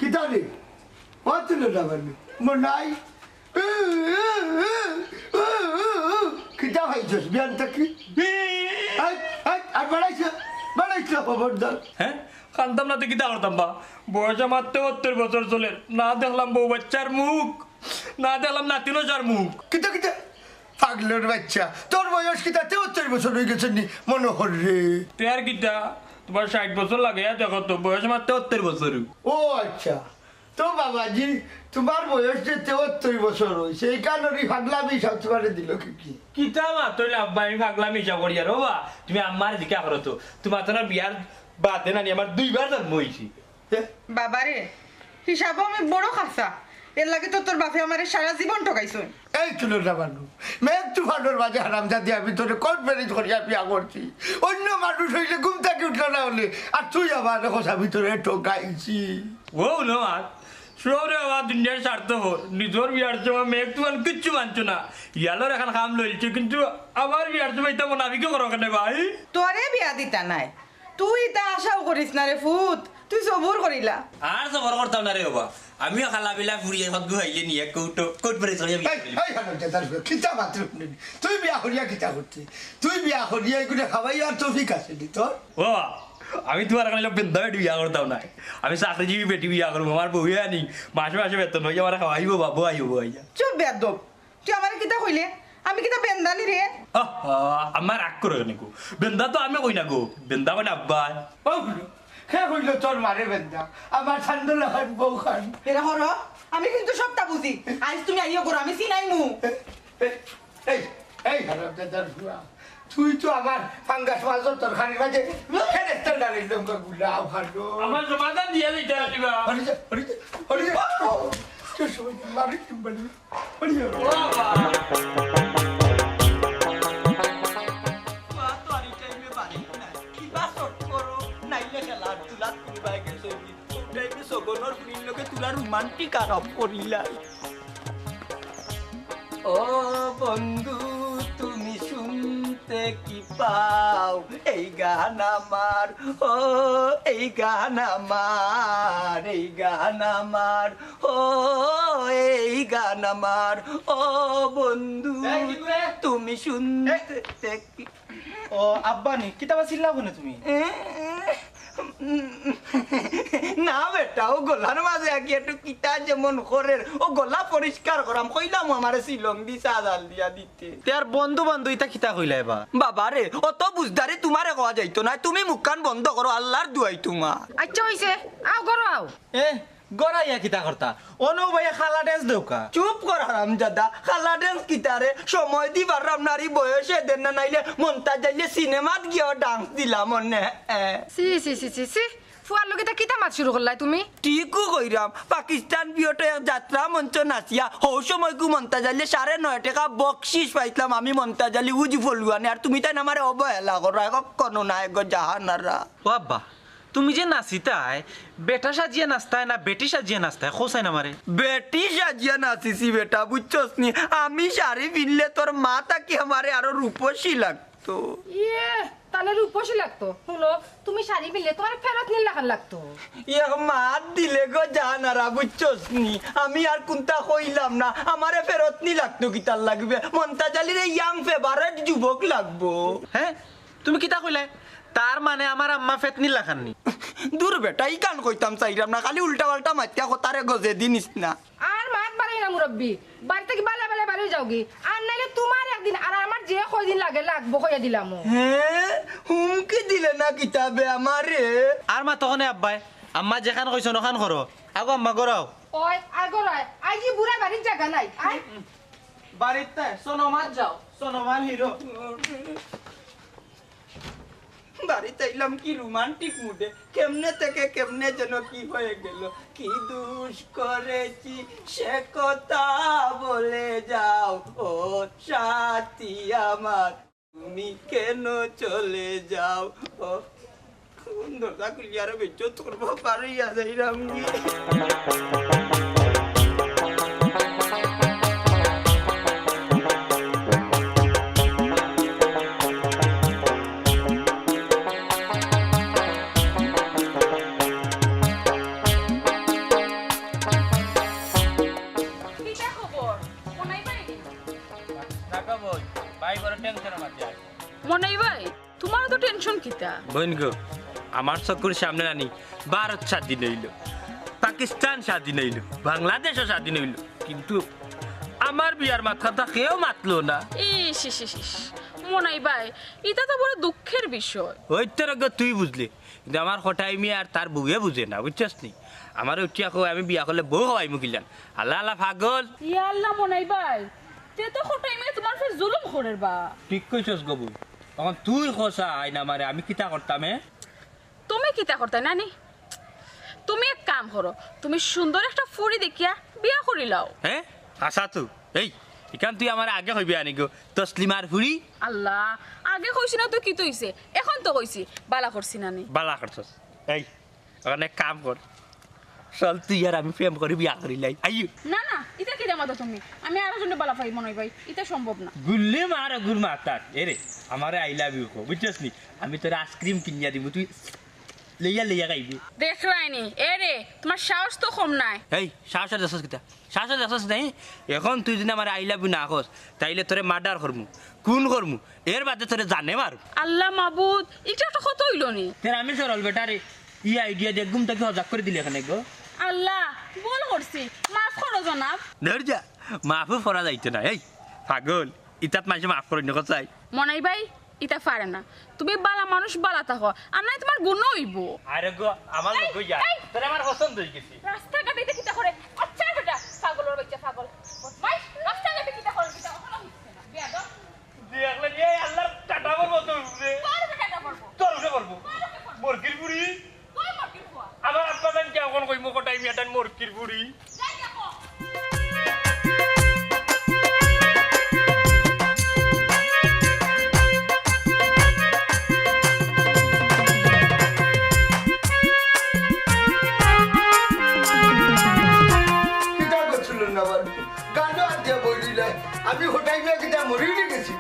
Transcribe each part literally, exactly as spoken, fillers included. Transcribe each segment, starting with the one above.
কিতা রে? মাতলে না মানে? মনাই? কিতা খাইছস বিয়ান থাকি? এই, এই, আর বাড়াইছ, বাড়াইছ খবরদার। হে? কানতাম না তে কিতা করতাম বা? বয়স আমার তেহত্তর বছর চলের। না দেখলাম বউ বাইচ্চার মুখ, না দেখলাম নাতিন অজার মুখ। কিতা, কিতা? পাগলর বাইচ্চা, তোর বয়স কিতা তেহত্তর বছর অইগেছে নি মনো কর রে? তে আর কিতা, তুমার ষাইট বছর লাগাইয়া দেখো তো, বয়স আমার তেহত্তর বছর। ও আইচ্ছা, তো বাবাজি, তুমার বয়স যে তেহত্তর বছর অইছে, এই কারণে পাগলামি হিসাব তুমারে দিল কি কি? কিতা মাতইন আব্বা, আমি পাগলামি হিসাব করিয়ার? ও বা, তুমি আম্মারে জিকাও করো তো, তুমার তো না বিয়ার বাদে নানি আমার দুইবার জন্ম অইছে। হে? বাবারে, হিসাবো আমি বড় খাসা, এরলাগি তো তোর বাপে আমারে সারা জীবন ঠগাইছইন। এই তুলনা মানু, মেঘ তুফানর মাঝে হারামজাদি আমি তোরে কোর্ট ম্যারেজ করিয়া বিয়া করছি। অইন্য মানুষ অইলে ঘুম থাকি উঠলা না অইলে, আর তুই আবার দেখো আমি তোরে ঠগাইছি। ও নয়, সবরে আবার দুনিয়ার স্বার্থ হর, নিজর বিয়ার সময় মেঘ তুফান কিচ্ছু মানছো না, ইয়ালর এখান কাম লইলছো, কিন্তু আমার বিয়ার সময় ইতা মুনাফিকি করো কেনে ভাই? তোরে বিয়া দিতা নায়, তুই ইতা আশাও করিস না রে ফুত, তুই সবুর করিলা। আর সবর করতাম না রে বাবা, আমিও খালা বিলা ফুড়িয়ে হদ্দু হাইলে নিয়ে কৌটো, কোর্ট ম্যারেজ করিয়া বিয়া এই, করিলাম। এই হারামজাদার ফুয়া, কিতা মাতরে হুনলি? তুই বিয়া করিয়া কিতা করতে? তুই বিয়া করিয়া এগুলো খাওয়াই আর তৌফিক আছে নি তোর? ও, আমি তুমার এখানে বেন্দা বেটি বিয়া করতাম না। আমি চাকরিজীবী বেটি বিয়া করবো, আমার বউয়ে আনি মাসে মাসে বেতন অইয়া আমার খাওয়াইবো বাবু, আইবো আইয়া। চুপ বেয়াদব, তুই আমারে কিতা কইলে? আমি কিতা বেন্দা নি রে? আহা, আমার রাগ করো কেনে গো? বেন্দা তো আমি কই না গো, বেন্দা কইন আব্বায়। ও হুনো, কে কইল তোর মারে বেন্দা? আমার সান্দল লাখান বউ খান। এরা হরো, আমি কিন্তু সবটা বুঝি। আইজ তুমি আইও করো, আমি চিনাইমু। এই, এই, এই হারামজাদার ফুয়া, তুই তো আমার ফাঙ্গাস মাছর তরকারির মাঝে ফেরেস্তা ডালির লঙ্কা গুলা ভালো। আমার সমাধান দিয়া দিতে পারবা। হরি যা, হরি যা, হরি যা। কে সময় মারি কিম্বালি। বাবা। মা তো আর এই টাইমে বাড়ি নাই। কিবা শর্ট করো, নাইলে খেলার ধুলাত কুনবায় গেছো। ও টাইমে সগনর ফুড়ির লগে তুলা রোমান্টিক আরম্ভ করিলাই। ও বন্ধু, তুমি শুনতে কি পাও এই গান আমার? ও এই গান আমার, এই গান আমার। ও, এই গান আমার, ও বন্ধু, এই, কি করে? তুমি শুনতে কি? ও, আব্বা নি, কিতা বা চিল্লাও কেনে তুমি? এ, না বেটা, ও গলার মাঝে আগে একটু কিতা যেমন করের, ও গলা পরিষ্কার করাম, কইলাম আমারে শিলং দি চা জাল দিয়া দিতে। তে আর বন্ধু বন্ধু ইতা কিতা কইলায় বা? বাবা রে, অত বুঝদারি তুমারে কওয়া যাইতো নায়, তুমি মুখখান বন্ধ করো, আল্লার দুয়াই তুমার। আইচ্ছা অইছে, আও ঘরো আও। এ, ঘরো আইয়া কিতা করতা? অনো বাইয়া খালা ড্যান্স দেউক্কা। চুপ কর হারামজাদা, খালা ড্যান্স কিতা রে? সময় দি পাররাম না রে, বয়সে দের না, নাইলে মন্তাজ আইলে সিনেমাত গিয়াও ডান্স দিলাম অনে। এ। ছি, ছি, ছি, ছি, ছি। ফুয়ার লগে ইতা কিতা মাত শুরু করলায় তুমি? ঠিকউ কইরাম, পাকিস্তান পিরিয়ডো এক যাত্রা মঞ্চ নাচিয়া হউ সময়কু মন্তাজ আইলে সাড়ে নয় টেকা বকশিস পাইতলাম আমি মন্তাজ আইলে উজি ফলুয়ানে, আর তুমি তাইন আমারে অবহেলা কররায়, কখনো নায় গো জাহানারা। ও আব্বা, তুমি যে নাচিতায়, বেটা সাজিয়া নাচতায় না বেটি সাজিয়া নাচতায়, কও চাইন আমারে? বেটি সাজিয়া নাচিছি বেটা, বুঝছস নি? আমি শাড়ি পিনলে তোর মা থাকি আমারে আরো রূপসী লাগতো। ইয়ে, তাইলে রূপসী লাগতো। হুনো, তুমি শাড়ি পিনলে তুমারে ফেরত নির লাখান লাগতো। ইয়ে, মাত দিলে গো জাহানারা, বুঝছস নি? আমি আর কুন্তা কইলাম না, আমারে ফেরত নি লাগতো কিতার লাগি? মন্তাজ আইলে রে ইয়াং ফেভারিট যুবক লাগবো। হে? তুমি কিতা কইলায়? তার মানে আমার আম্মা ফেতনির লাখান নি? দুর বেটা, ইখান কইতাম চাইরাম না, খালি উল্টা পাল্টা মাতিয়া কথারে গজে দি নিস না। আর মাত বাড়াইও না মুরব্বি, বাড়ি থাকি বালা বালা বারই যাওগি, আর নাইলে তুমার একদিন আর আমার যে কয়দিন লাগে লাগবো কইয়া দিলাম। হে, হুমকি দিলে না কিতা বে আমারে? আর মাতো কেনে আব্বায়, আম্মা যেখান কইছইন অখান করো। আগো আম্মা ঘরো আও। ওই, আগো রয়, আইজি বুড়া বাড়িত জাগা নাই, আয়। বাড়িত নাই, সোনমার যাও, সোনমার হিরো। বাড়িত আইলাম কি রোমান্টিক মুডে, কেমনে থেকে কেমনে যেন কি হয়ে গেল। কি দোষ করেছি সে কথা বলে যাও, ও সাথী আমার, তুমি কেন চলে যাও? ও, কোন দরজা খুলিয়া আরো বেজ্জত করবো, পারইয়া যাইরাম কি? কিতা খবর? মনাই ভাই? না গো বইন, ভাই বড় টেনশনের মাঝে আছে। মনাই ভাই, তোমার তো টেনশন কিতা? বইন গো, আমার চকুর সামনে নানি ভারত স্বাধীন অইল, পাকিস্তান স্বাধীন অইল, বাংলাদেশও স্বাধীন অইল, কিন্তু আমার বিয়ার মাত কথা কেউ মাতলো না। ইস, ইস, ইস, ইস। মনাই ভাই, ইটা তো বড় দুঃখের বিষয়। ওই তো রে গো, তুই বুঝলে, কিন্তু আমার কটাই মিয়া আর তার বউয়ে বুঝে না, বুঝছস নি? আমারে উঠিয়া কয়, আমি বিয়া করলে বউ হওয়াইমু কিলান। আল্লাহ, আল্লাহ, পাগল। ইয়া আল্লাহ, মনাই ভাই, তে তো কটাই মিয়া তোমার ফের জুলুম করের বা। ঠিক কইছস গো বইন। অখন তুই কছাইন আমারে, আমি কিতা করতাম, এ? তুমি কিতা করতায় নানি? তুমি এক কাম করো, তুমি সুন্দর একটা ফুরি দেখিয়া বিয়া করি লাও। হ্যাঁ? আচ্ছা তো, এই, ইখান তুই আমারে আগে কইবে আনি গো, তসলিমার ফুরি। আল্লাহ, আগে কইছি না তো কিতা অইছে? এখন তো কইছি, বালা করছি নানি। বালা করছস। এই, অখন এক কাম কর, চল তুই আর আমি প্রেম করি বিয়া করি লাই। আইও। না, না, ইতা কিতা মাতো তুমি? আমি আরো জনরে বালা পাই মনাই ভাই, ইতা সম্ভব না। গুল্লি মার গুর মাতার। এরে, আমারে I love you কো, বুঝছস নি? আমি তোরে আইসক্রিম কিনিয়া দিমু, তুই লইয়া লইয়া খাইবি। দেখরায়নি, এরে, তোমার সাহস তো কম নায়। এই, সাহস আর দেখছস কিতা? সাহস আর দেখছস কিতা, হি? এখন তুই যদি আমারে I love you না কস, তাইলে তোরে মার্ডার করমু, খুন করমু, এর বাদে তোরে জানে মারমু। আল্লাহ মাবুদ, ইটা একটা কথা অইলো নি? তে আমি সরল বেটারে, ই আইডিয়া দিয়া ঘুম থাকি হজাক করি দিলে কেনে গো? আল্লাহ, ভুল করছি, মাফ করো জনাব। ধৈর্য, মাফও করা যাইতো না। এই পাগল, ইতাত মানষে মাফ করইন নি কছাই। মনাই ভাই, ইতা পারে না। তুমি বালা মানুষ বালা থাকো, আর নায় তোমার গুনা অইবো। আরে গো, আমার এই, লগে যা। এই। তোর আমার পছন্দ অই গেছে। রাস্তাঘাটে ইতা কিতা করে? আচ্ছা বেটা, পাগলর বাচ্চা পাগল। বদমাইশ, রাস্তাঘাটে কিতা করে? কিতা অখনো হিকছে না। বেয়াদব। দেখলে রে, আল্লাহর টাটা পড়বো তোর উপরে। তোর উপরে টাটা পড়বো। তোর উপরে পড়বো। তোর উপরে পড়বো। মুরগির বুড়ি। কই মুরগির ফুয়া? আমার আব্বা জান কি এখন কইমু কটাই মিয়াটান মুরগির বুড়ি? যাই দেখো। কিতা করছিল না বাবা? গানো আদিয়া বলি নাই। আমি কটাই মিয়া কিতা মরি উঠি গেছি?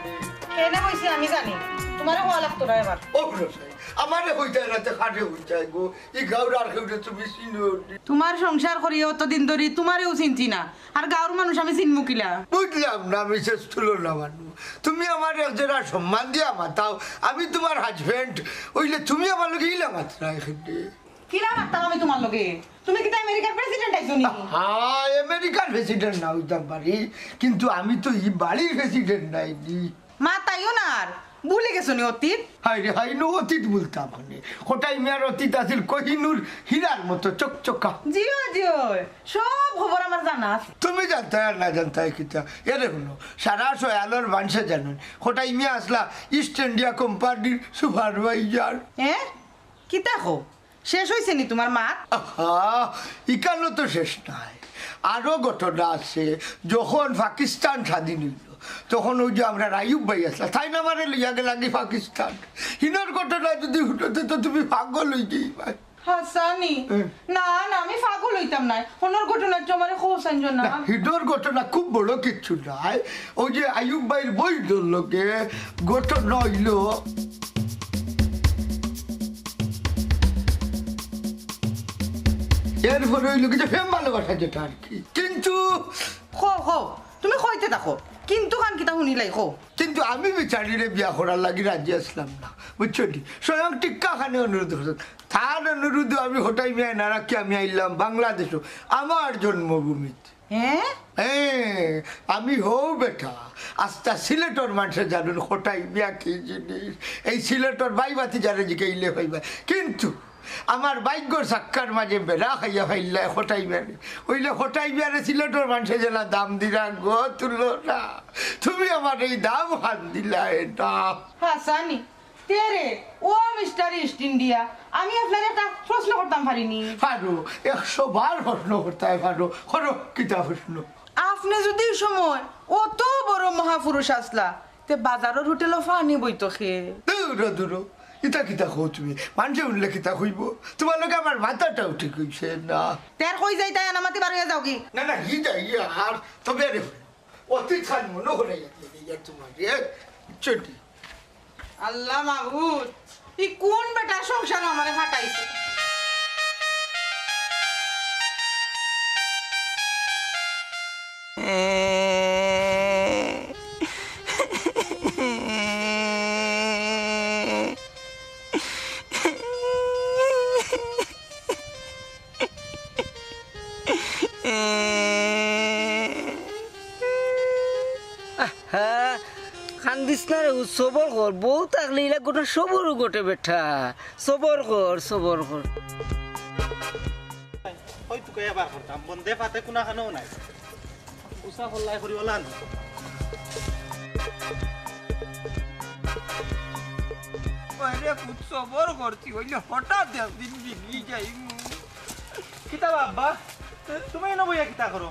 কেনে কইছি আমি জানি। তোমারে কওয়া লাগতো না এবার। ও বুঝো সাই, আমারে কইতায় না, তে কারে কইতায় গো? ই গাউর আর কেউরে তুমি চিনো নি? তোমার সংসার করি অতদিন ধরি তোমারেও চিনছি না, আর গাউর মানুষ আমি চিনমু কিলা? বুঝলাম না, মিসেস তুলনা মানু, তুমি আমার এক জেরা সম্মান দিয়া মাতাও, আমি তোমার হাজবেন্ড, অইলে তুমি আমার লগে ইলা মাতরায় কেনে? কিলা মাততাম আমি তোমার লগে? তুমি কিতা আমেরিকার প্রেসিডেন্ট আইছো নি? হ্যাঁ, আমেরিকার প্রেসিডেন্ট না অইতাম পারি, কিন্তু আমি তো ই বাড়ির প্রেসিডেন্ট নায় নি। মাতাইও না আর, ভুলি গেছো নি অতীত? হায় রে হায়, নু অতীত ভুলতাম কেনে। কটাই মিয়ার অতীত আছিল কোহিনূর হীরার মতো চকচকা। জি অয়, জি অয়, সব খবর আমার জানা আছে। তুমি জানতায় আর না জানতায় কিতা? এরে হুনো, সারা সয়ালর মানষে জানইন, কটাই মিয়া আছলা ইস্ট ইন্ডিয়া কোম্পানির সুপারভাইজার। এ? কিতা কও? শেষ অইছে নি তোমার মাত? আহা, ইখানো তো শেষ নায়, আরো ঘটনা আছে। যখন পাকিস্তান স্বাধীন অইল, তখন অউ যে আমরার আইয়ুব ভাই আছলা, তাইন আমারে লইয়া গেলাগি পাকিস্তান। হিনর ঘটনা যদি হুনো তে তো তুমি পাগল অই যাইবায়। হাছানি? হুম। না, না, আমি পাগল অইতাম নায়। হিনর ঘটনা একটু আমারে কওছাইন না। না, হিনর ঘটনা খুব বড় কিচ্ছু নায়। অউ যে আইয়ুব ভাইর বইনর লগে ঘটনা অইল। এরপরে অইল কি যে প্রেম ভালোবাসা যেটা আর কি। কিন্তু কও, কও, তুমি কইতে থাকো। কিন্তু খান কিতা হুনিলাই, কও। কিন্তু আমি বেচারিরে বিয়া করার লাগি রাজি আছলাম না, বুঝছো নি? স্বয়ং টিক্কা খানে অনুরোধ করছইন। তার অনুরোধে আমি কটাই মিয়ায় না রাখি আমি আইলাম বাংলাদেশো, আমার জন্মভূমিত। হ্যাঁ? হ্যাঁ, আমি হউ বেটা, আস্তা সিলেটর মানষে জানইন কটাই মিয়া কি জিনিস। এই সিলেটর ভাই ভাতিজারে জিকাইলে পাইবা। কিন্তু আমার ভাইগ্যর চাক্কার মাঝে বেড়া খাইয়া ফালাইলায় কটাই মিয়ারে। অইলে কটাই মিয়ারে সিলেটর মানষে যেলা দাম দিরা গো তুলনা, তুমি আমারে ই দাম খান দিলায় না। হাছানি, তে রে, ও মিস্টার ইস্ট ইন্ডিয়া, আমি আপনারে একটা প্রশ্ন করতাম পারি নি? পারো, একশো বার প্রশ্ন করতায় পারো। করো, কিতা প্রশ্ন? আপনে যদি ই সময় অত বড় মহাপুরুষ আছলা, তে বাজারর হোটেলো পানি বইতো খে? দূর, দূর। ইতা কিতা কও তুমি? মানষে হুনলে কিতা কইবো? তুমার লগে আমার মাথাটাও ঠিক অইছে না। তে আর কই যাইতায়, আনামাতি বার অইয়া যাওগি। না, না, ই যাই আর। তবে আরে, অতীত খান মনো করাইয়া দিয়া যাই আর তুমারে। চটি। আল্লাহ মাবুদ, ই কুন বেটার সংসারো আমারে ফাটাইছো? আহা, কান্দিস না রে, সবর কর। বউ থাকলে ইলা ঘটনা সবরও ঘটে বেটা। সবর কর, সবর কর। ওই তুকাইয়া বার করতাম, বন্দে ফাতে কুনাখানোও নাই। উষা ফল্লাই করি ওলান। ওরে পুত, সবর করছি, অইলে হঠাৎ একদিন বিগড়ি যাইমু। কিতা বা আব্বা, তুমি ইনো বইয়া কিতা করো?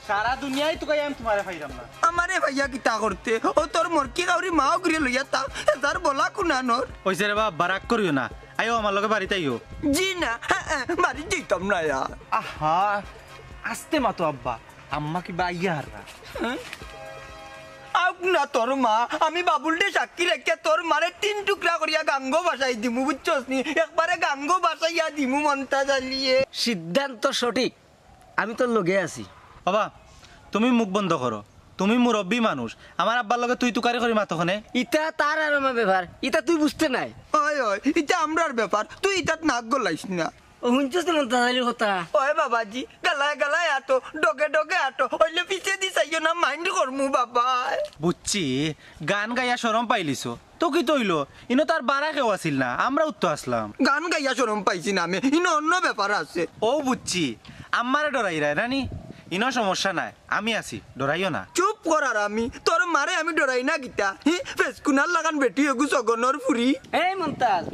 সারা দুনিয়াই তুকাইয়া আমি তুমারে পাইরাম না। আমারে পাইয়া কিতা করতে? ও তোর মরকি গাউরি মাও ঘুরে লইয়া তা, এ তার বলা কুনানোর। অইছে রে বা আব্বা, রাগ করিও না। আইও আমার লগে বাড়িত আইও। জি না, হ্যাঁ, হ্যাঁ, বাড়িত যাইতাম না আর। আহা, আস্তে মাতো আব্বা, আম্মা কিবা আইয়া হাররা। হ্যাঁ? আউক না তোর মা, আমি বাবুলরে সাক্ষী রাখিয়া তোর মারে তিন টুকরা করিয়া গাঙ্গো ভাসাই দিমু, বুঝছস নি? একবারে গাঙ্গো ভাসাইয়া দিমু মন্তা জ্বালিয়ে। সিদ্ধান্ত সঠিক, আমি তোর লগে আছি। বাবা, তুমি মুখ বন্ধ করো, তুমি মুরব্বি মানুষ, আমার আব্বার লগে তুই তুকারি করি মাতো কেনে? ইতা তার আর আমার ব্যাপার, ইতা তুই বুঝতে নায়। ওই, ওই, ইতা আমরার ব্যাপার, তুই ইতাত নাক গলাইস না। ও, হুনছস তো মন্তাজ আলীর কথা? ওই বাবাজি, গালায় গালায় আটো, ডগে ডগে আটো, অইলে পিছেদি চাইও না, mind করমু বাবায়। বুঝছি, গান গাইয়া শরম পাইলিছো, তো কিতা অইলো? ইনো তো আর বারা কেউ আছিল না, আমরাউ তো আছলাম। গান গাইয়া শরম পাইছি না আমি, ইনো অন্য ব্যাপার আছে। ও বুঝছি, আম্মারে ডরাইরায় না নি? ইনো সমস্যা নাই, আমি আছি, ডরাইও না। চুপ কর হারামি, তোর মারে আমি ডরাই না কিতা? হি, ফেসকুনার লাখান বেটি এগু সগনর ফুরি। এই মন্তাজ,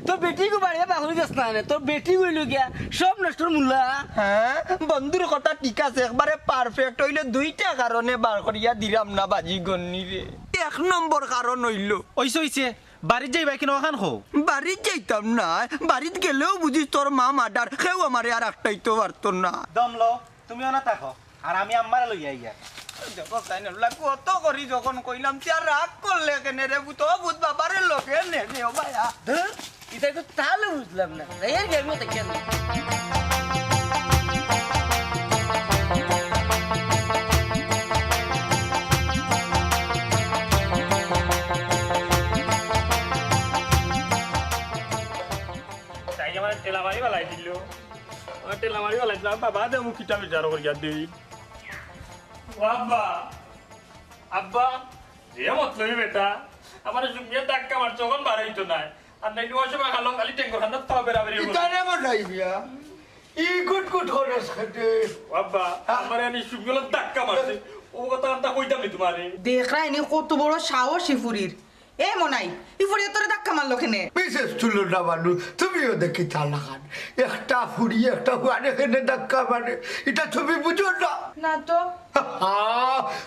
তোর বেটিগু বাড়িয়া বাহুরি যাস না নে, তোর বেটিগু অইলো গিয়া সব নষ্টর মুলা। হ্যাঁ, বন্ধুর কথা ঠিক আছে, একবারে perfect, অইলে দুইটা কারণে বার করিয়া দিরাম না বাজি গন্নি রে। এক নম্বর কারণ অইলো। অইছে, অইছে, বাড়িত যাইবায় কিনা অখান কও। বাড়িত যাইতাম না, বাড়িত গেলেও বুঝিস তোর মা murder, কেউ আমারে আর আটকাইতো পারতো না। দম লও, তুমি অনা থাকো, আর আমি আম্মারে লইয়া আইয়ার। দেখো, সাইনুল্লাহ, কত করি যখন কইলাম, তে আর রাগ করলে কেনে রে? বুত, ও বুত বাবারে লগে নে রে, ও ভাইয়া। ধুর, ইতা তো তাহলে বুঝলাম না। এই আর কি, আমি তো কেন? তাই আমার ঠেলা মারি বালাই দিল। আমার ঠেলা মারি বালাই দিল। বাবা, দে মুখিটা বিচার করিয়া দেই। ও আব্বা, আব্বা, যে মতলবি বেটা, আমার সুমিয়ে ধাক্কা মারছে, অখন বাড়াইতো নাই। আর নাইলে ওই সময় খালো খালি ট্যাঙ্কর খান্দাত পাও বেড়াবেড়ি করে। ইতারে বানাই বিয়া, ই কুট কুট খরচ খাটে। ও আব্বা, হ্যাঁ? আমার আনি সুমিয়ে ধাক্কা মারছে, ও কথা আনতা কইতাম নি তুমারে। দেখরায় নি কত বড় সাহস ই ফুরির। এ মনাই, ই ফুরিয়ে তোরে ধাক্কা মারলো কেনে? মিসেস তুলনা মানু, তুমিও দেখি চালাখান। একটা ফুরি, একটা ফুয়ারে কেনে ধাক্কা মারে, ইটা তুমি বুঝো না? না তো। হা,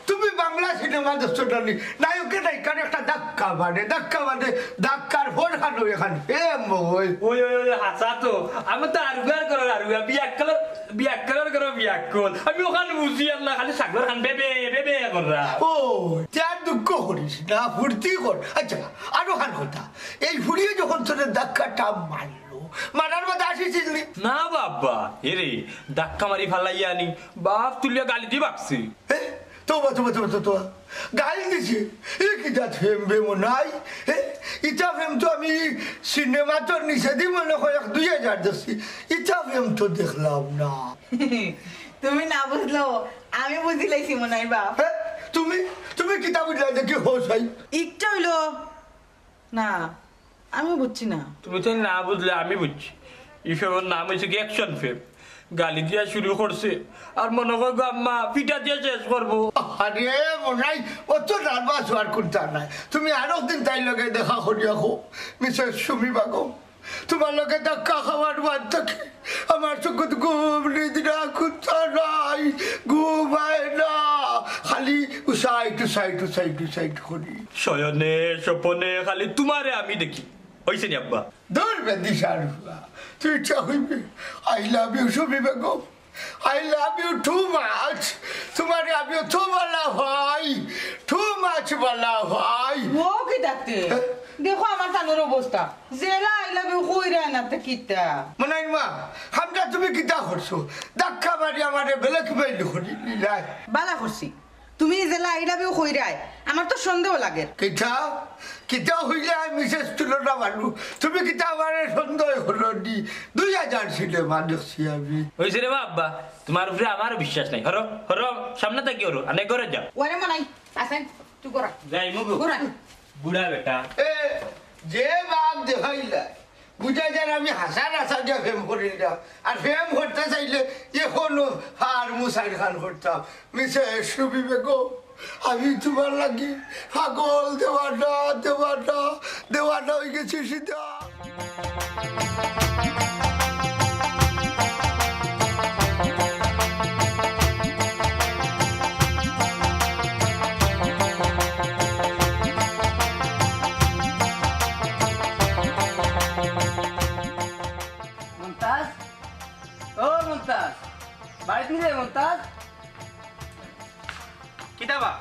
তুমি বাংলা সিনেমা দেখছো না নি? নায়কে নায়িকারে একটা ধাক্কা মারে, ধাক্কা মারে, ধাক্কার পর খানো এখান প্রেম হয়। ওই, ওই, ওই, হাছা তো। আমি তো আরুগার করার আরুগা, বিয়াক্কলর, বিয়াক্কলর করো বিয়াক্কল। আমি অখান বুঝি আর না, খালি সাগর খান বেবে, বেবে কররা। ও, তে আর দুঃখ করিস না, ফুর্তি কর। আচ্ছা, আরো খান কথা, এই ফুরিয়ে যখন তোরে ধাক্কাটা মারলো, মারার বাদে আসিস নি? না বাবা, এরে, ধাক্কা মারি ফালাইয়া আনি, বাপ তুলিয়া গালি দি বাকছে। এ, তোবা, তোবা, তোবা, তোবা, তোবা। গাইল দিছে। এ কি জাত প্রেম বে মনাই? এ, ইটা প্রেম তো আমি সিনেমা তোর নিচেদি মনে হয় এক দুই হাজার দেখছি। ইটা প্রেম তো দেখলাম না। তুমি না বুঝলেও আমি বুঝিলাইছি মনাই বাপ। এ, তুমি, তুমি কিতা বুঝলা যে কি হোস ভাই? ইকটা অইলো না, আমি বুঝছি না। তুমি তো না বুঝলে, আমি বুঝছি। ই প্রেমর নাম অইছে কি action প্রেম। গালি দিয়া শুরু করছে, আর মনো কয় গো আম্মা, পিটা দিয়া শেষ করবো। আরে মনাই, অত নার্ভাস অওয়ার কুন্তা নাই। তুমি আরক দিন তাইর লগে দেখা করিয়া কও, মিসেস সুমি বেগম, তুমার লগে ধাক্কা খাওয়ার বাদ থাকি আমার চকুত ঘুম নিদ্রা কুন্তা নাই, ঘুম আয় না। খালি উসাইট উসাইট উসাইট উসাইট করি। শয়নে স্বপনে খালি তুমারে আমি দেখি। অইছে নি আব্বা? দূর বেদিশার ফুয়া, তুই ইচ্ছা কইবে, I love you Sumi Begum, I love you too much। তুমারে আমি অত ভালা পাই, too much ভালা পাই। ও কিতা তে? দেখো আমার তানুর অবস্থা, যেলা I love you কইরায় না তে কিতা? মনাই মা, হামজা তুমি কিতা করছো? ধাক্কা মারি আমারে blackmail করি নিলায়। ভালা করছি, তুমি যেলা I love you কইরায়, আমার তো সন্দেহ লাগের। কিতা? কিতা অইলে আমি মিসেস তুলনা মানু? তুমি কিতা আমারে সন্দেহ করো নি? দুই হাজার সিনেমা দেখছি আমি। অইছে রে বা আব্বা, তুমার উপরে আমার বিশ্বাস নাই। হরো, হরো, সামনে থাকি হরো, আনে ঘরো যাও। ওরে মনাই, আছেন, তুই ঘরো আয়। যাই মুগু। ঘরো আয়। বুড়া বেটা। এ, যে বাপ দেখাইলা, বুঝা যায় আমি হাছা নাছা দিয়া প্রেম করি না। আর প্রেম করতে চাইলে যে কোনো হার মুসাইর খান করতাম। মিসেস সুমি বেগম, আমি তুমার লাগি পাগল দেওয়ানা, দেওয়ানা, দেওয়ানা অই গেছি সিধা। মন্তাজ, ও মন্তাজ, বাড়িত নি রে মন্তাজ? কিতা বা,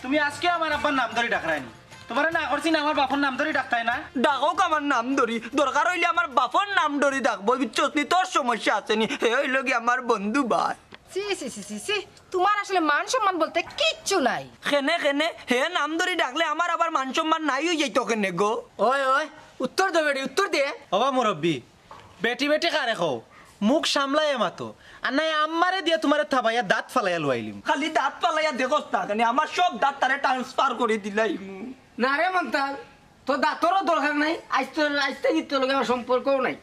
তুমি আজকে আমার আব্বার নাম ধরি ডাকরায় নি? তুমারে না করছি না আমার বাপর নাম ধরি ডাকতায় না? ডাকউক আমার নাম ধরি, দরকার অইলে আমার বাপর নাম ধরি ডাকবো, বুঝছস নি? তোর সমস্যা আছে নি? হে অইলো গি আমার বন্ধু ভাই। ছি, ছি, ছি, ছি, ছি। তুমার আসলে মান সম্মান বলতে কিচ্ছু নাই। কেনে, কেনে? হে নাম ধরি ডাকলে আমার আবার মান সম্মান নাই অই যাইতো কেনে গো? ওই, ওই, উত্তর দে বেটি, উত্তর দে। ওবা মুরব্বি, বেটি বেটি কারে কও, মুখ সামলাইয়া মাতো, আর নায় আম্মারে দিয়া তুমারে থাবাইয়া দাঁত ফালাইয়া লুয়াইলিমু। খালি দাঁত ফালাইয়া দেখোস না কেনে, আমার সব দাঁত তারে transfer করি দিলাইমু। না রে মন্তাজ, তোর দাঁতরও দরকার নাই, আইজ তোর, আইজ থাকি তোর লগে আমার সম্পর্কও নাই।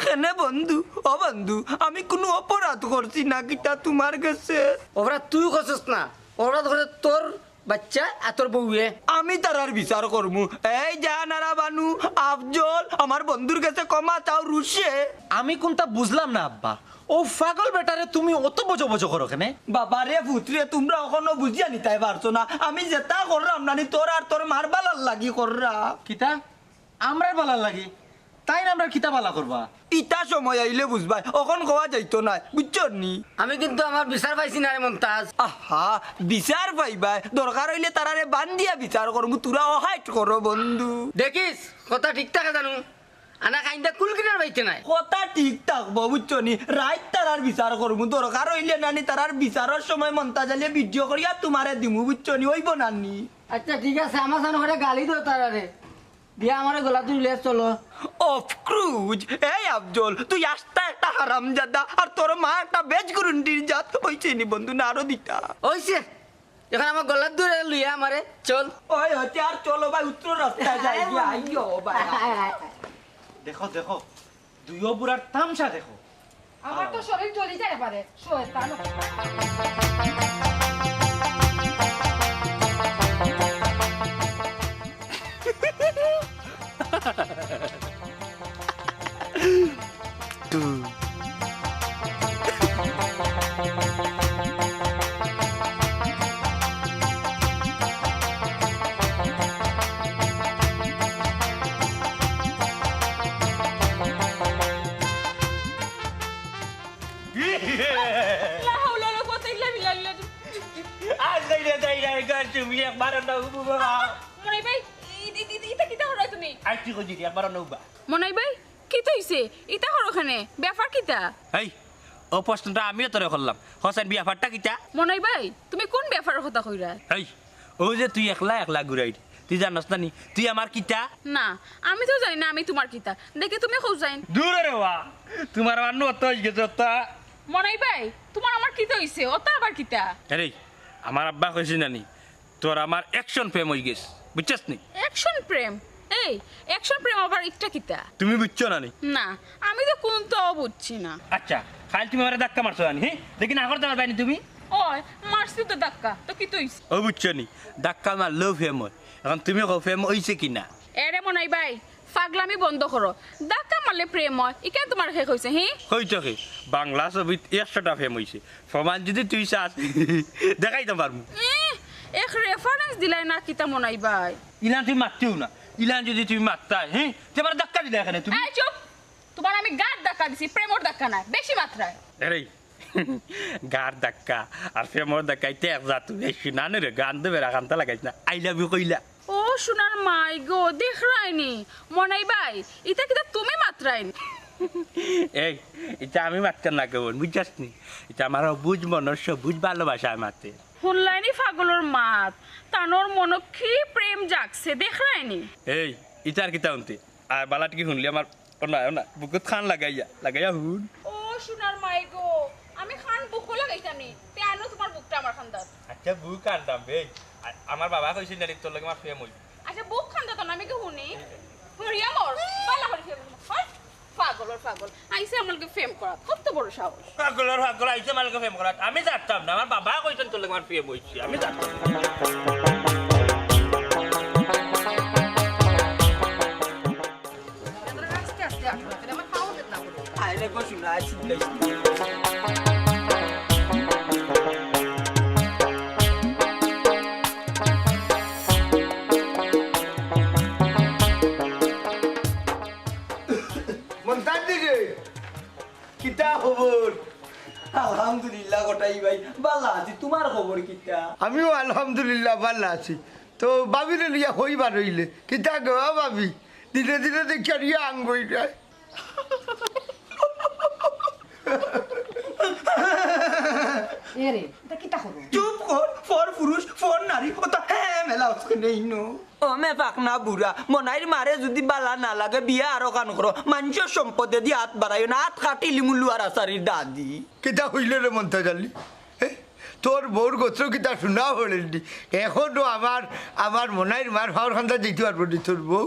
কেনে বন্ধু, ও বন্ধু, আমি কুনু অপরাধ করছি না কিতা তুমার গেছে? অপরাধ তুই করছস না, অপরাধ করছে তোর বাচ্চা আর তোর বউয়ে। আমি তারার বিচার করমু। এই জান আরা বানু, আফজল, আমার বন্ধুর গেছে ক্ষমা চাও রুশে। আমি কুনতা বুঝলাম না আব্বা, অউ পাগল বেটারে তুমি অত বজো বজো করো কেনে? বাবা রে পুত রে, তুমরা অখনো বুঝিয়া নিতায় পারছো না। আমি যেতা কররাম নানি তোর আর তোর মার ভালার লাগি কররাম। কিতা? আমরার ভালার লাগি? তাইন আমরার কিতা ভালা করবা? ইতা সময় আইলে বুঝবায়, অখন কওয়া যাইতো নায়, বুঝছো নি? আমি কিন্তু আমার বিচার পাইছি না রে মন্তাজ। আহা, বিচার পাইবায়, দরকার অইলে তারারে বান্ধিয়া বিচার করমু, তুরা অহাইট করো বন্ধু। দেখিস, কথা ঠিক থাকে জানু, আনা কাইন্দা কুল কিনার বাইতে নাই। কথা ঠিক থাকবো, বুঝছো নি? রাইত তারার বিচার করমু, দরকার অইলে নানি তারার বিচারর সময় মন্তাজ আলিয়ে video করিয়া তুমারে দিমু, বুঝছো নি? অইবো নানি? আচ্ছা ঠিক আছে, আমার সামনে করে গালি দেও তারারে। দিয়া আমারে গলা তুলে চলো। Of course, এই আফজল, তুই আস্তা একটা হারামজাদা, আর তোর মা একটা বেজগুরুন্ডির জাত। অইছে নি বন্ধু, না আরো দিতা? অইছে, এখন আমার গলার দূরে লইয়া আমারে চল। ওই হচ্ছে আর চলো ভাই, উত্তর রাস্তায় যাই গিয়া, আইও ভাই। দেখো, দেখো, দুইও বুড়ার তামশা দেখো। আমার তো শরীর জ্বলি যায় এবারে, শয়তান। লা হাওলা ওয়ালা কুওয়াতা ইল্লা বিল্লাহ। আর যাই রে, যাই রে, গান তুমি একবার না উবু বাবা। মনাই ভাই, ই-, ই-, ই-, ইতা কিতা করো তুমি? আর কি কইছি, একবার না উবা। মনাই ভাই, কিতা অইছে? ইতা করো কেনে? ব্যাপার কিতা? এই, অউ প্রশ্নটা আমিও তোরে করলাম। হোসেন, ব্যাপারটা কিতা? মনাই ভাই, তুমি কুন ব্যাপারর কথা কইরায়? এই, অউ যে তুই একলা একলা ঘুরাইরে, তুই জানস না নি, তুই আমার কিতা? না, আমি তো জানি না আমি তুমার কিতা। দেখি তুমি কও চাইন। দূর রে বা, তুমার আমার নত অই গেছে তা। মনাই ভাই, তুমার আমার কিতা অইছে? অতা আবার কিতা? আরে, আমার আব্বা কইছে না নি, তোর আমার action প্রেম অই গেছে, বুঝছস নি? Action প্রেম? এই, একশন প্রেম আবার ইটা কিতা? তুমি বুঝছো না নি? না, আমি তো কুন্তাও বুঝছি না। আচ্ছা, কাইল তুমি আমারে ধাক্কা মারছো না নি, হি? দেখি না করতে পারবায় নি তুমি? ওই, মারছি তো ধাক্কা, তো কিতা অইছে? ও বুঝছো নি, ধাক্কা মারলেও প্রেম অয়। এখন তুমি কও প্রেম অইছে কি না? এরে মনাই ভাই, পাগলামি বন্ধ করো। ধাক্কা মারলে প্রেম অয়, ইখান তুমারে কে কইছে, হি? কইতো কে? বাংলা ছবিত একশোটা প্রেম অইছে। প্রমাণ যুদি তুই চাস, দেখাইতাম পারমু। এহ, এক reference দিলায় না কিতা মনাই ভাই? ইলান তুমি মাততেও না, ইলান যুদি তুমি মাততায়, হি? তে আমারে ধাক্কা দিলায় কেনে তুমি? এই চুপ! তুমারে আমি গাত ধাক্কা দিছি, প্রেমর ধাক্কা নায়, বেশি মাতরায়। এরে, গাত ধাক্কা আর প্রেমর ধাক্কা ইতা এক জাত। এই শুনানি রে, গান দেবে রা কান্তা লাগাইস না, I love you কইলা। ও সোনার মাই গো, দেখরায় নি? মনাই ভাই, ইতা কিতা তুমি মাতরায় নি? এই, ইতা আমি মাততাম না কেমন, বুঝছস নি? ইতা আমার অবুঝ মনর সবুজ ভালোবাসায় মাতে। হুনলায় নি পাগলর মাত, তানর মনো কি প্রেম জাগছে, দেখরায় নি? এই, ইতার কিতা হুনতে? আর বালাট কি হুনলি আমার, ও না, ও না, বুকুত কান লাগাইয়া, লাগাইয়া হুন। ও সোনার মাই গো, আমি কান বুকো লাগাইতাম নি, তে আনো তুমার বুকটা আমার কান্দাত। আচ্ছা, বুক কান্দাম বে। আ-, আমার বাবা কইছে না, তোর লগে আমার প্রেম অইছে। আচ্ছা, বুক কান্দাত না, আমি কি হুনি? মরিয়া মর, বালা করি প্রেম অইছে। হট, পাগলর পাগল। আইছে আমার লগে প্রেম করাত, কত বড় সাহস। পাগলর পাগল, আইছে আমার লগে প্রেম করাত। আমি জানতাম না, আমার বাবা কইছইন তোর লগে আমার প্রেম অইছে। আমি জানতাম না। আস্তে আস্তে আসো, তাহলে আমার পাও বেদনা করে। আরে গো, শুনা, আইছি, আইছি। মন্তাজ দি রে, কিতা খবর? আলহামদুলিল্লাহ কটাই ভাই, বালা আছি। তুমার খবর কিতা? আমিও আলহামদুলিল্লাহ বালা আছি। তো ভাবিরে লইয়া কই বারইলে? কিতা গো ভাবি? দিনে দিনে দেখি আর ইয়া আঙ্গই যায়। এরে, ইতা কিতা করো? চুপ কর, পর পুরুষ, পর নারী, অতা হে মেলা অসকে নেই নো। ও মে ফাকনা বুড়া, মনাইর মারে যুদি বালা না লাগে, বিয়া আরোখান করো। মানষর সম্পদেদি আত বাড়াইও না, আত কাটিলিমু লুয়ার আছারির দাদি। কিতা কইলে রে মন্তাজ আলী? এ? তোর বউর গোত্র কিতা শুনা পড়েনি? এখনো আমার, আমার মনাইর মার পাওর কান্দাত যাইতে পারবো নি তোর বউ?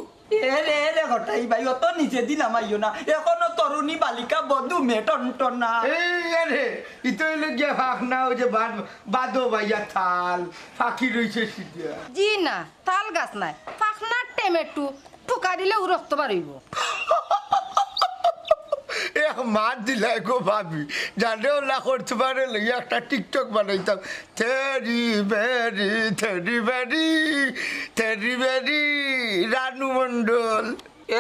এরে, এরে, কটাই ভাই, অত নিচেদি নামাইও না। এখনো তরুণী বালিকা বধূ মেয়ে টনটনা। এই, এরে, ইতো অইলো গিয়া ফাকনা, ওই যে বাদ-, বাদো বাইয়া থাল, ফাকি রইছে সিধা। জি না, তাল গাছ নায়, ফাকনার টেমেটু, ঠুকা দিলে ও রক্ত বারইবো। এক মাত দিলায় গো ভাবি, জানে ওলা করতে পারে লইয়া একটা TikTok বানাইতাম। তেরি বেরি, তেরি বেরি, তেরি বেরি, রানু মণ্ডল।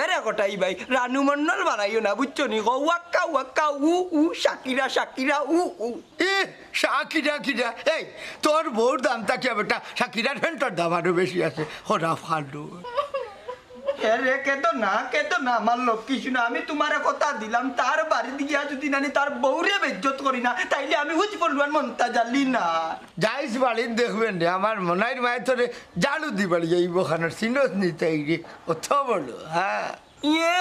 এরে কটাই ভাই, রানু মণ্ডল বানাইও না, বুঝছো নি? গো ওয়াক্কা ওয়াক্কা উ উ, শাকিরা শাকিরা উ উ। এ, শাকিরা কিরা? এই, তোর বউর দাম থাকিয়া বেটা, শাকিরার ফ্যানটার দাম আরো বেশি আছে। হরা ফালতু। এরে, কেঁদো না, কেঁদো না, আমার লক্ষ্মী সোনা। আমি তুমারে কথা দিলাম, তার বাড়িত গিয়া যুদি নানি তার বউরে বেইজ্জত করি না, তাইলে আমি হুজ পড়লুয়ান মন্তাজ আলী না। যাইস বাড়িত দেখবেন রে, আমার মনাইর মায়ে তোরে ঝাড়ু দি বাড়ি যাইবো খানোর, চিনস নি তাই রে, অত বড়, হ্যাঁ। ইয়ে,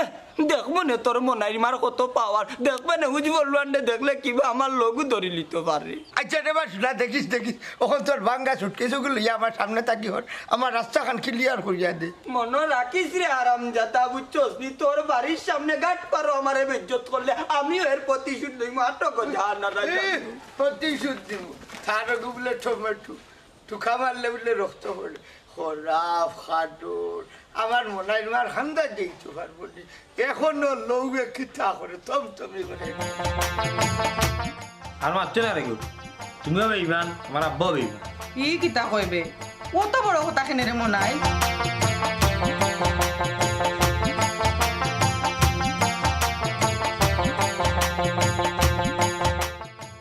দেখবো নে তোর মনাইর মার কত power। দেখবে নে, হুজ বললু আন্ডে দেখলে কিবা আমার লগু ধরি লিতো পারে। আচ্ছা রে বা, শুনা, দেখিস, দেখিস, অখন তোর ভাঙ্গা suitcase ওগুলো লইয়া আমার সামনে থাকি হর, আমার রাস্তাখান clear করিয়া দে। মনো রাখিস রে হারামজাদা, বুঝছস নি? তোর বাড়ির সামনে ঘাট পারো আমারে বেইজ্জত করলে, আমিও এর প্রতিশোধ লইমু। আটক যা না রাজা। এ, প্রতিশোধ দিব। তার গুবলে টমেটো। ঠুকা মারলে বুলে রক্ত পড়ে। খরাপ, খাটুর। আমার মনাইর মার কান্দাত যাইতো পারবো নি। এখনো লউয়ে কিতা করে, তমতমি করে। আর মাতছো না রে কেউ। তুমিও বেইমান, আমার আব্বাও বেইমান। ই কিতা কইবে? অত বড় কথা কেনে রে মনাই?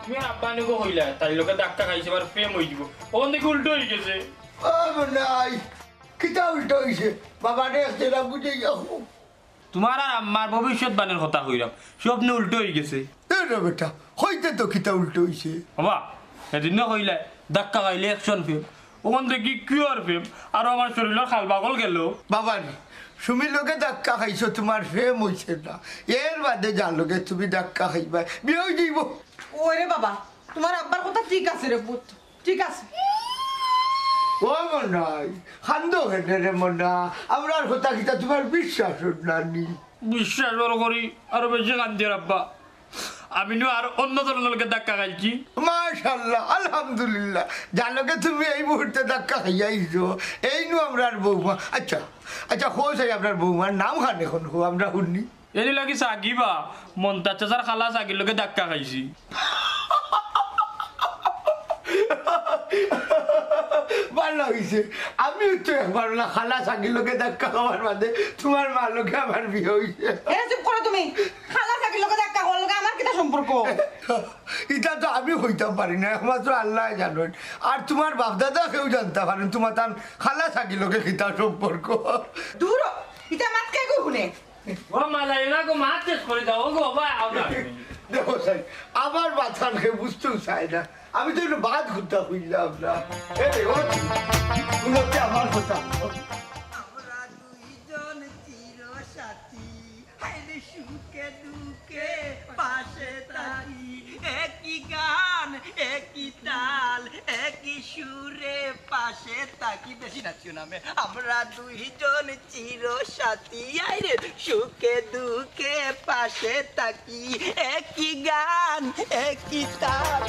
তুমি আব্বা নিগো কইলা, তাইর লগে ধাক্কা খাইছে, আবার প্রেম অই যিবো। অখন দেখি উল্টো অই গেছে। ও মনাই, কিতা উল্টো অইছে? বাবারে এক জেরা বুঝে যাও। তুমার আর আম্মার ভবিষ্যৎবাণীর কথা কইরাম, সব নু উল্টো অই গেছে। এ রে বেটা, কইতে তো কিতা উল্টো অইছে? বাবা, সেদিন না কইলা, ধাক্কা খাইলে action প্রেম, অখন দেখি কিওর প্রেম, আরো আমার শরীলর খাল বাকল গেল। বাবা রে, সুমির লগে ধাক্কা খাইছো, তুমার প্রেম অইছে না, এর বাদে যার লগে তুমি ধাক্কা খাইবায়, বিয়া অই যাইবো। ওরে বাবা, তুমার আব্বার কথা ঠিক আছে রে পুত, ঠিক আছে। ও মনাই, কান্দো কেনে রে মনা? আমরার কথা কিতা তুমার বিশ্বাস অর না নি? বিশ্বাস অর করি, আরো বেশি কান্দিয়ার আব্বা। আমি নু আর অন্য জনর লগে ধাক্কা খাইছি। মাশাআল্লাহ, আলহামদুলিল্লাহ। যার লগে তুমি এই মুহূর্তে ধাক্কা খাইয়া আইছো, এই নু আমরার বৌমা। আচ্ছা, আচ্ছা, কও চাই আমরার বৌমার নাম খান অখন কও, আমরা হুনি। এর লাগি সাকিবা, মন্তাজ চাচার খালা সাকির লগে ধাক্কা খাইছি। ভালা অইছে, আমিও তো একবার অলা খালা সাকির লগে ধাক্কা খাওয়ার বাদে তুমার মার লগে আমার বিয়া অইছে। এরে চুপ করো তুমি। খালা সাকির লগে ধাক্কা খাওয়ার লগে আমার কিতা সম্পর্ক? ইতা তো আমি কইতাম পারি না, একমাত্র আল্লায় জানইন। আর তুমার বাপ-দাদা কেউ জানতা পারইন, তুমার তান খালা সাকির লগে কিতা সম্পর্ক। দূর হ, ইতা মাত কে গো হুনে? ও মালাই না গো, মাত শেষ করি দাও, ও গো, বাবা, আও না। দেখো সাই, আমার মাথার কে বুঝতেও চায় না। আমি তো একটু বাদ ঘুরতে হইলাম না। এ রে, ও কি? শুনো কি আমার কথা? আমরা দুইজন চির সাথী, হায়রে সুখে দুঃখে পাশে থাকি, একই গান, একই তাল, একই সুরে পাশে থাকি। বেশি নাচিও না মে। আমরা দুইজন চির সাথী, আইরে সুখে দুঃখে পাশে থাকি, একই গান, একই তাল।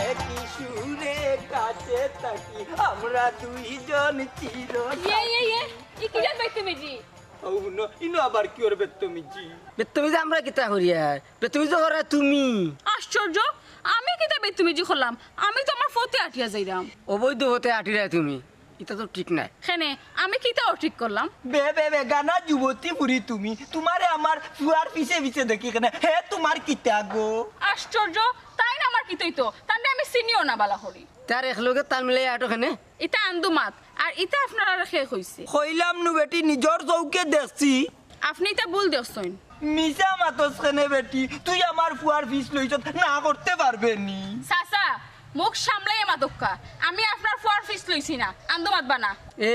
একই সুরে কাছে থাকি, আমরা দুইজন চির ইয়ে, ইয়ে, ইয়ে, ই কিতা বেত্তমিজি? ও হুনো, ইনো আবার কিওর বেত্তমিজি? বেত্তমিজি আমরা কিতা করিয়ার? বেত্তমিজি করা তুমি। আশ্চর্য, আমি কিতা বেত্তমিজি করলাম? আমি তো আমার পথে আটিয়া যাইরাম। অবৈধ পথে আটিরায় তুমি, ইতা তো ঠিক নায়। কেনে, আমি কিতা অঠিক করলাম? বে, বে, বেগানা যুবতী ফুরি তুমি, তুমারে আমার ফুয়ার পিছে পিছে দেখি কেনে, হে তুমার কিতা গো? আশ্চর্য, তাইন আমার কিতা অইতো? তানরে আমি চিনিও না বালা করি। তার এক লগে তাল মিলাই আটো কেনে? ইতা আন্দু মাত, আর ইতা আপনারারে কে কইছে? কইলাম নু বেটি, নিজর চউখে দেখছি। আপনে ইতা ভুল দেখছইন। মিছা মাতস কেনে বেটি? তুই আমার ফুয়ার পিছ লইছস, না করতে পারবে নি। চাচা, মুখ সামলাইয়া মাতউক্কা। আমি আপনার ফুয়ার পিছ লইছি না, আন্দু মাতবা না। এ,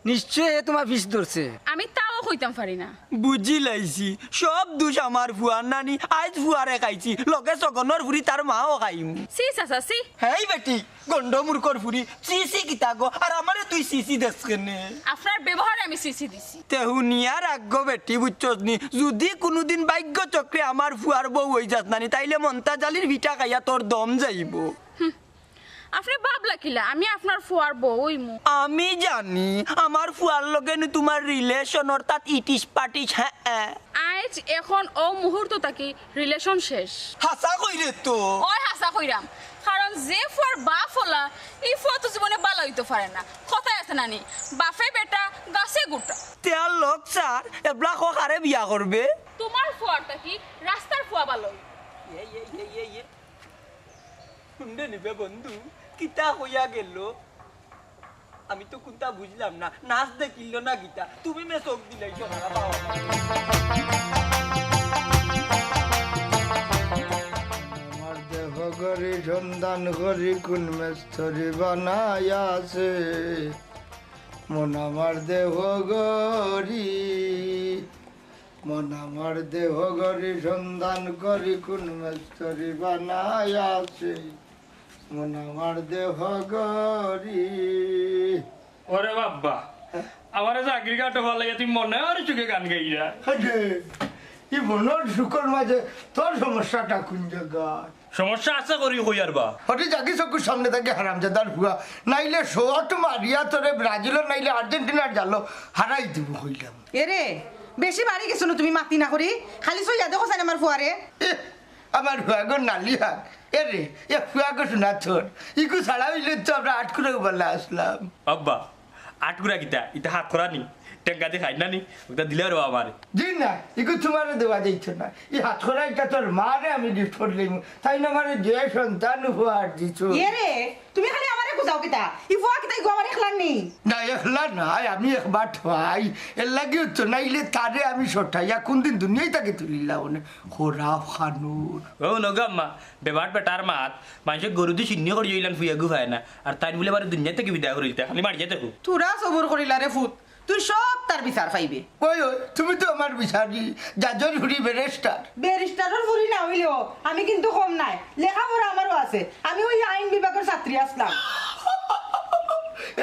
নিশ্চয় হে তুমার পিছ ধরছে। আমি তাও কইতাম পারি না। বুঝিলাইছি, সব দুষ আমার ফুয়ার নানি, আইজ ফুয়ারে খাইছি, লগে সগনর ফুরি তার মাও খাইমু। ছি চাচা, ছি। হেই বেটি, গন্ডমূর্খর ফুরি, ছি ছি কিতা গো? আর আমারে তুই ছি ছি দেস কেনে? আপনার ব্যবহারে আমি ছি ছি দিছি। তে হুনিয়া রাখগো বেটি, বুঝছস নি? যুদি কুনুদিন ভাগ্য চক্রে আমার ফুয়ার বউ অইযাস নানি, তাইলে মন্তাজ আলির পিঠা খাইয়া তোর দম যাইবো। হুম। আপনে ভাবলা কিলা আমি আপনার ফুয়ার বউ অইমু? আমি জানি, আমার ফুয়ার লগে নু তুমার relation, অর্থাৎ ইটিস পাটিস, হ্যাঁ, হ্যাঁ। আইজ এখন অউ মুহূর্ত থাকি relation শেষ। হাছা কইরে তো। অয় হাছা কইরাম, কারণ যে ফুয়ার বাপ অলা, ই ফুয়া তো জীবনে বালা অইতো পারে না। কথায় আছে নানি, বাপে বেটা, গাছে গুটা। তে আর লোক স্যার, এবলা ক কারে বিয়া করবে? তুমার ফুয়ার থাকি রাস্তার ফুয়া বালা অইবো। ইয়ে, ইয়ে, ইয়ে, ইয়ে, ইয়ে। হুনরে নিবে বন্ধু, কিতা কইয়া গেল? আমি তো কুনতা বুঝলাম না, নাচ দেখিল না কিতা? তুমি মে চোখ দিলাইছো না বাবা। আমার দেহ গড়ি সন্ধান করি কোন মেস্তরি বানাই আছে, মন আমার দেহ গড়ি, মন আমার দেহ গড়ি সন্ধান করি কোন মেস্তরি বানাই আছে, মন আমার দেহ গড়ি। ওরে বাবা, আমারে চাকরি কাটো ভালাই, তুই মনে আর সুখে গান গাইরা। আরে, ই মনর সুখর মাঝে তোর সমস্যাটা কোন জায়গায়? সমস্যা আছে করি কই আর বা। হঠি জাগি চকুর সামনে থাকি হারামজাদার ফুয়া, নাইলে শট মারিয়া তোরে ব্রাজিলর নাইলে আর্জেন্টিনার জালো হারাই দিমু কইলাম। এরে, বেশি বাড়ি গেছো না তুমি মাতি না করি, খালি সইয়া দেখো চাইন আমার ফুয়ারে। এ, আমার ফুয়াগো নালি হাক। এরে, এ ফুয়াগো শোনা তোর। ইগু ছাড়া অইলে তো আমরা আটকুরা বালা আসলাম। আব্বা, আটকুরা কিতা? ইতা হাতখরা নি? টেঙ্গা দি খাই না নি? ওটা দিলে রে আমারে। জি না, ইগু তোমারে দেওয়া যাইতো না। ই হাতখরা ইটা তোর মারে আমি gift করি লইমু। তাইন আমারে যে সন্তান উপহার দিছো। এরে, তুমি খালি আমারে খুজাও কিতা? ই ফুয়া কিতা ইগু আমার একলার নি? না, একলা নায়, আমি একবার ঠুয়াই। এর লাগিও তো, নাইলে তারে আমি সটাইয়া কোনদিন দুনিয়াই তাকে তুলিলাম অনে। খরাপ খানুর। ও নগো আম্মা, বেবাট বেটার মাত, মানষে গরু দি শিন্নি করি অইলান ফুয়াগু পায় না। আর তাইন বুলে বারে দুনিয়া থাকি বিদায় করি দিতা, খালি মারিয়া দেখো। তোরা সবর করিলা রে ফুত, তুই সব তার বিচার পাইবে। ওই, ওই, তুমি তো আমার বিচারি, জাজর ফুড়ি, ব্যারিস্টার। ব্যারিস্টারর ফুড়ি না অইলেও আমি কিন্তু কম নায়, লেখাপড়া আমারও আছে। আমি ওই আইন বিভাগর ছাত্রী আছলাম।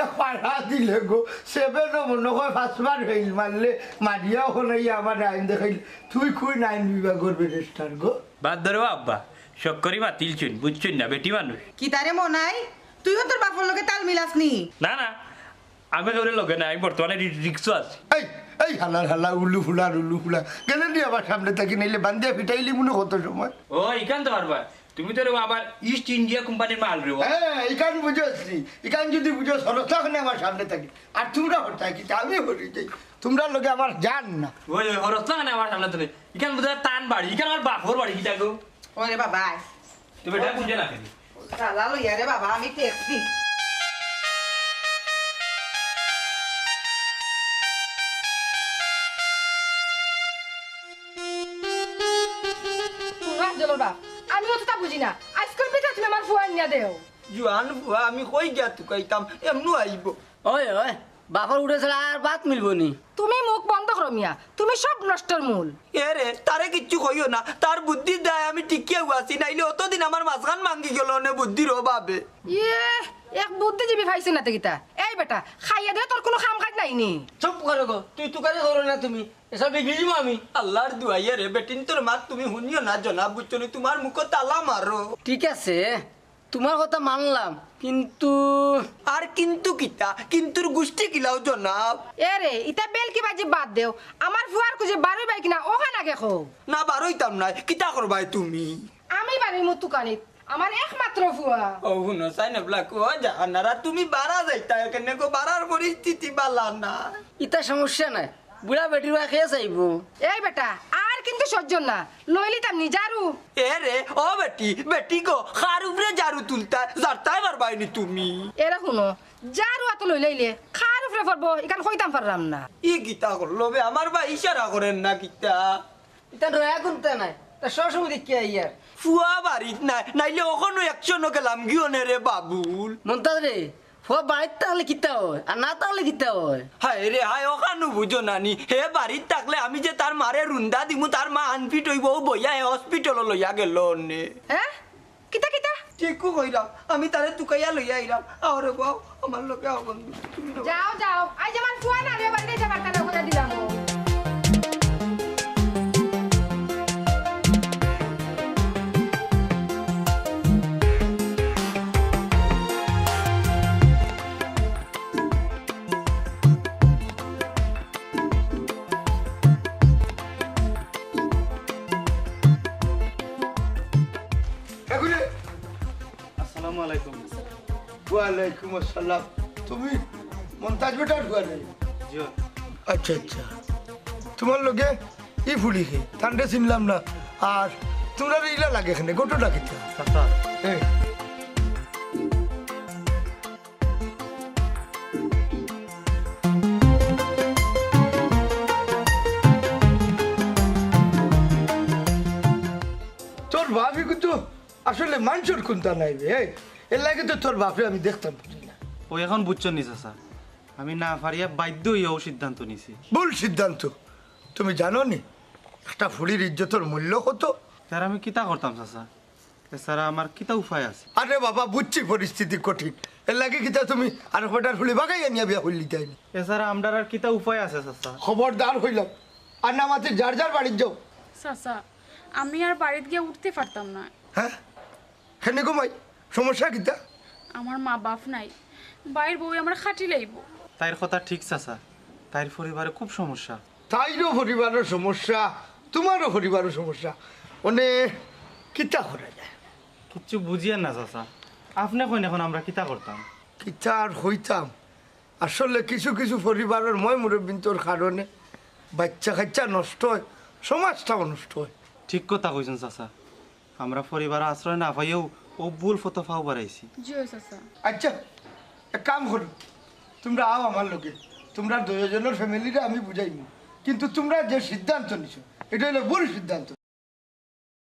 এ পাড়া দিলে গো, সেভেনও মনো কয় পাঁচবার ফেইল মারলে, মারিয়াও হনাইয়া আমার আইন দেখাইল। তুই কই আইন বিভাগর ব্যারিস্টার গো? বাদ ধরো আব্বা, শখ করি মাতিলছইন, বুঝছইন না, বেটি মানুষ। কিতারে মনাই, তুইও তোর বাপর লগে তাল মিলাস নি? না, না, আমি কেউরে লগে নাই, আমি বর্তমানে রি-, রিক্সো আছি। এই, এই হালার হালা, উলু ফুলার উলু ফুলা। গেলে নি আবার সামনে থাকি, নাইলে বান্ধিয়া ফিটাইলি মনে কত সময়। ও, ইখান তো পারবা। তুমি তো রে আবার ইস্ট ইন্ডিয়া কোম্পানির মাল রে ও। হ্যাঁ, ইখান বুঝছি। ইখান যদি বুঝো, সরস লাখান আমার সামনে থাকি। আর তোমরা হরতায় কিতা, আমি হরি যাই। তোমরার লগে আমার জান না। ওই, ওই, হরস লাখান আমার সামনে থাকি। ইখান বুঝা তান বাড়ি, ইখান আমার বাপর বাড়ি, কিতা গো? ওরে বাবা, আয়। তুমি এটা বুঝে না কেন? দাদা লইয়া রে বাবা, আমি ট্যাক্সি। হুনো, আফজলর বাপ, আমি অতটা বুঝি না। আইজকার ভিতরে তুমি আমার ফুয়া আনিয়া দেও। জুয়ান ফুয়া, আমি কই গিয়া তুকাইতাম, এমনু আইবো। ওই, ওই, বাপর উঠে ছাড়া আর ভাত মিলবো নি। তুমি মুখ বন্ধ করো মিয়া, তুমি সব নষ্টর মূল। এ রে, তারে কিচ্ছু কইও না, তার বুদ্ধির দায় আমি টিকিয়া আছি, নাইলে অতদিন আমার মাঝখান ভাঙ্গি গেল অনে বুদ্ধির অভাবে। ইয়ে, এক বুদ্ধিজীবী পাইছে না তে কিতা? এই বেটা, খাইয়া দে, তোর কুনু কাম কাজ নাই নি? চুপ করো গো, তুই তুকারি করো না তুমি, এসব বিগড়িমু আমি। আল্লাহর দুয়াইয়ে রে, বেটিন্তর মাত তুমি হুনিও না জনাব, বুঝছো নি? তুমার মুখো তালা মারো। ঠিক আছে, তুমার কথা মানলাম, কিন্তু আর কিন্তু কিতা? কিন্তুর গুষ্টি কিলাও জনাব। এ রে, ইতা বেলকি বাজি বাদ দেও। আমার ফুয়ার কুজে বারইবায় কিনা, অখান আগে কও। না, বারইতাম নায়। কিতা করবায় তুমি? আমি বারইমু তুকানিত, আমার একমাত্র ফুয়া। ও হুনো, সাইন ব্লাক, ও জাহানারা, তুমি বারা যাইতায় কেনে গো, বারার পরিস্থিতি বালা না। ইতা সমস্যা নাই, বুড়া বেটির বায় কে চাইবো? এই বেটা, আর কিন্তু সহ্য না, লইলিতাম নি জারু। এ রে, ও বেটি, বেটি গো, কার উপরে জারু তুলতায়, জারতায় পারবায় নি তুমি। এরে হুনো, জারু আতো লইলাইলে কার উপরে পড়বো, ইখান কইতাম পারলাম না। ই কিতা করলো বে, আমার বায় ইশারা করের না কিতা? ইতা নয়া কুন্তা নায়, তা সবসময় দেখিয়া ইয়ার। ফুয়া বাড়িত নাই, নাইলে অখনো একশনো গেলাম গিয়নে রে বাবুল। মন্তাজ রে, ফুয়া বাড়িত থাকলে কিতা অয়, আর না থাকলে কিতা অয়? হায় রে হায়, অখানও বুঝো না নি। হে বাড়িত থাকলে আমি যে তার মারে রুন্দা দিমু, তার মা আনফিট অইবো, অউ বইয়া হে হসপিটালো লইয়া গেল অনে। হ্যাঁ? কিতা কিতা? ঠিকউ কইরাম, আমি তারে তুকাইয়া লইয়া আইরাম। আও রে বাও, আমার লগে আও বন্ধু, তুমি যাও। যাও, যাও। আইজ আমার ফুয়া না রে, বাড়িত যাইতে পারতা না, কইয়া দিলাম। এগুলি আসসালামু আলাইকুম। ওয়ালাইকুম আসসালাম। তুমি মন্তাজ বেটার ফুয়া নি? জি অয়। আচ্ছা, আচ্ছা। তুমার লগে ই ফুড়ি কে? তানরে চিনলাম না। আর তুমরারে ইলা লাগে কেনে? ঘটনা কিতা? চাচা। এই। তোর ভাবি কিন্তু আসলে মানষর কুন্তা নাই বে, এই, এর লাগি তো তোর বাপরে আমি দেখতাম পারি না। ও অখন বুঝছো নি চাচা, আমি না পারিয়া বাধ্য অইয়া অউ সিদ্ধান্ত নিছি। ভুল সিদ্ধান্ত। তুমি জানো নি একটা ফুড়ির ইজ্জতর মূল্য কত? তার আমি কিতা করতাম চাচা, এছাড়া আমার কিতা উপায় আছে? আরে বাবা, বুঝছি পরিস্থিতি কঠিন, এর লাগি কিতা তুমি আরক বেটার ফুড়ি বাগাইয়া নিয়া বিয়া করিলিতায় নি? এছাড়া আমরার আর কিতা উপায় আছে চাচা? খবরদার কইলাম, আর না মাতি যার যার বাড়িত যাও। চাচা, আমি আর বাড়িত গিয়া উঠতে পারতাম না। হ্যাঁ? কেনে গো মাই, সমস্যা কিতা? আমার মা বাপ নাই, বাইর বউয়ে আমারে খাটিলাইবো। তাইর কথা ঠিক চাচা, তাইর পরিবারে খুব সমস্যা। তাইরও পরিবারর সমস্যা, তুমারও পরিবারর সমস্যা। অনে কিতা করা যায়? কিচ্ছু বুঝিয়ার না চাচা, আপনে কইন অখন আমরা কিতা করতাম? কিতা আর কইতাম, আসলে কিছু কিছু পরিবারর ময়-মুরব্বিন্তর কারণে বাইচ্চা-কাইচ্চা নষ্ট অয়, সমাজটাও নষ্ট অয়। ঠিক কথা কইছইন চাচা, আমরা পরিবারো আশ্রয় না পাইয়াউ অউ ভুল পথো পাও বাড়াইছি। জি অয় চাচা। আচ্ছা, এক কাম করো, তুমরা আও আমার লগে, তুমরা দুইওজনর ফ্যামিলিরে আমি বুঝাইমু, কিন্তু তুমরা যে সিদ্ধান্ত নিছো, ইটা অইলো ভুল সিদ্ধান্ত।